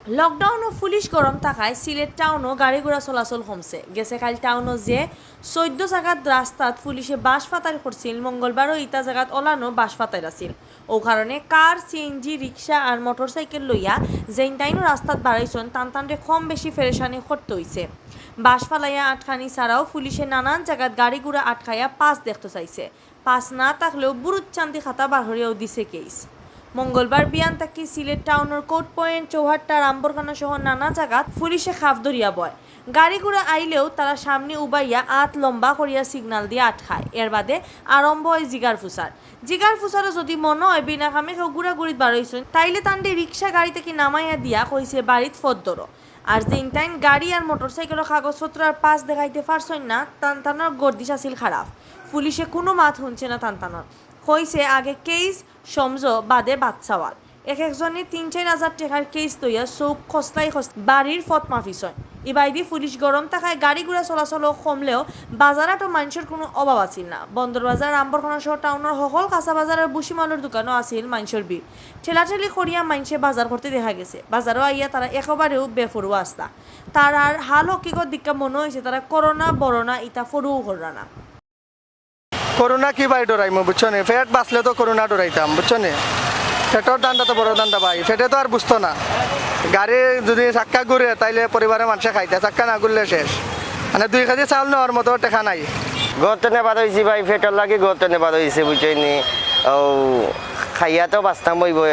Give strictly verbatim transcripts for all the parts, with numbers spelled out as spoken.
লকডাউনো পুলিশ গরম থাকায় সিলেট টাউনো গাড়ি ঘোড়া চলাচল কমছে। গেছে কাইল টাউনো যে চৌদ্দ জাগাত রাস্তাত পুলিশে বাঁশ ফাতাই করছিল, মঙ্গলবারও ইতা জাগাত অলানো বাঁশ ফাতাই আছিল। ও কারণে কার, সিএনজি, রিক্সা আর মোটরসাইকেল লইয়া যেইন তাইনও রাস্তাত বাড়াইছন, তান তানরে কম বেশি পেরেশানি করতে হইছে। বাঁশ ফালাইয়া আটকানি ছাড়াও পুলিশে নানান জাগাত গাড়ি ঘোড়া আটকাইয়া পাস দেখতে চাইছে। পাস না থাকলেও বুরুত চান্দি খাতা বার করিয়াও দিছে কেস। মঙ্গলবার বিয়ান থাকি সিলেট টাউনর কোর্ট পয়েন্ট, চৌহাট্টা, আম্বরখানা সহ নানা জাগাত পুলিশে খাপ ধরিয়া বয়। গাড়ি ঘোড়া আইলেও তারা সামনে উবাইয়া আত লম্বা করিয়া সিগনাল দিয়া আটকায়। এর বাদে আরম্ভ হয় জিগার ফুসার। জিগার ফুসারও যদি মনে হয় বিনা কামে কেউ ঘুরাঘুরিত বারইছইন, তাইলে তানরে রিক্সা গাড়ি থাকি নামাইয়া দিয়া কইছে বাড়িত ফত ধরো। আর যেইন তাইন গাড়ি আর মোটরসাইকেলর কাগজপত্র আর পাস দেখাইতে পারছইন না, তান তানর গর্দিশ আছিল খারাপ। পুলিশে কুনু মাত হুনছে না তান তানর। কইছে আগে কেস, সমঝো, বাদে বাদ সওয়াল। এক একজনে তিন চাইর হাজার টেকার কেস লইয়া চউখ খসলাই খসলাই বাড়ির ফত মাফিছইন। ইবায়দি পুলিশ গরম থাকায় গাড়ি ঘোড়া চলাচলও কমলেও বাজারহাটো মাইনষর কুনু অভাব আছিল না। বন্দর বাজার, আম্বরখানা সহ টাউনর হকল কাঁচা বাজারর ভুসিমালর দোকানও আছিল মাইনষর ভিড়। ঠেলাঠেলি করিয়া মাইনষে বাজার করতে দেখা গেছে। বাজারও আইয়া তারা একেবারেও বেপরোয়া আছলা। তারার হাল হকিকত দেখিয়া মনে হইছে তারা করোনা বরোনা ইতা পরোয়াও কররা না। করোনা কি ভাই ডরাইমু, বুঝছো নি? পেট বাঁচলে তো করোনা ডরাইতাম, বুঝছো নি? পেটর ধান্দা তো বড় ধান্দা ভাই, পেটে তো আর বুঝতো না। গাড়ি যদি চাক্কা ঘুরে, তাইলে পরিবারে মানষে খাইতা, চাক্কা না ঘুরলে শেষ। মানে দুই কেজি চাউল নেওয়ার মতো টেকা নাই। ঘর তনে বার অইছি ভাই, পেটর লাগি ঘর তনে বার অইছি, বুঝছইন নি? ও, খাইয়া তো বাঁচতাম অইবো।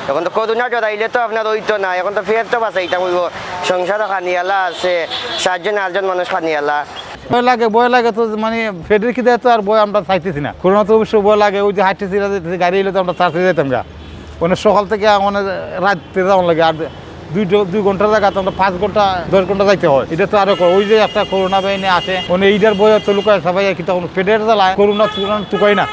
এখন তো করোনা ডরাইলে তো আপনার অইতো না, এখন তো পেট তো বাঁচাইতাম অইবো। সংসারও খানিয়ালা আছে, সাতজন আটজন মানুষ খানিয়ালা। ভয় লাগে, ভয় লাগে তো, মানে পেটের খিদে তো আর ভয় আমরা চাইতেছি না। করোনা তো অবশ্য ভয় লাগে, ওই যে হাঁটতেছি, গাড়ি এলে তো আমরা চাষে যাইতাম গা। মানে সকাল থেকে মানে রাত্রে যাওয়ার লাগে, আর দুই ড- দুই ঘন্টার জায়গা তো আমরা পাঁচ ঘন্টা, দশ ঘন্টা যাইতে হয়। এটা তো আরো ক-, ওই যে একটা করোনা বাহিনী আসে, মানে এইটার ভয় তো লুকায় সবাই আর কি, তখন পেটের জ্বালায় করোনা তুকাই না।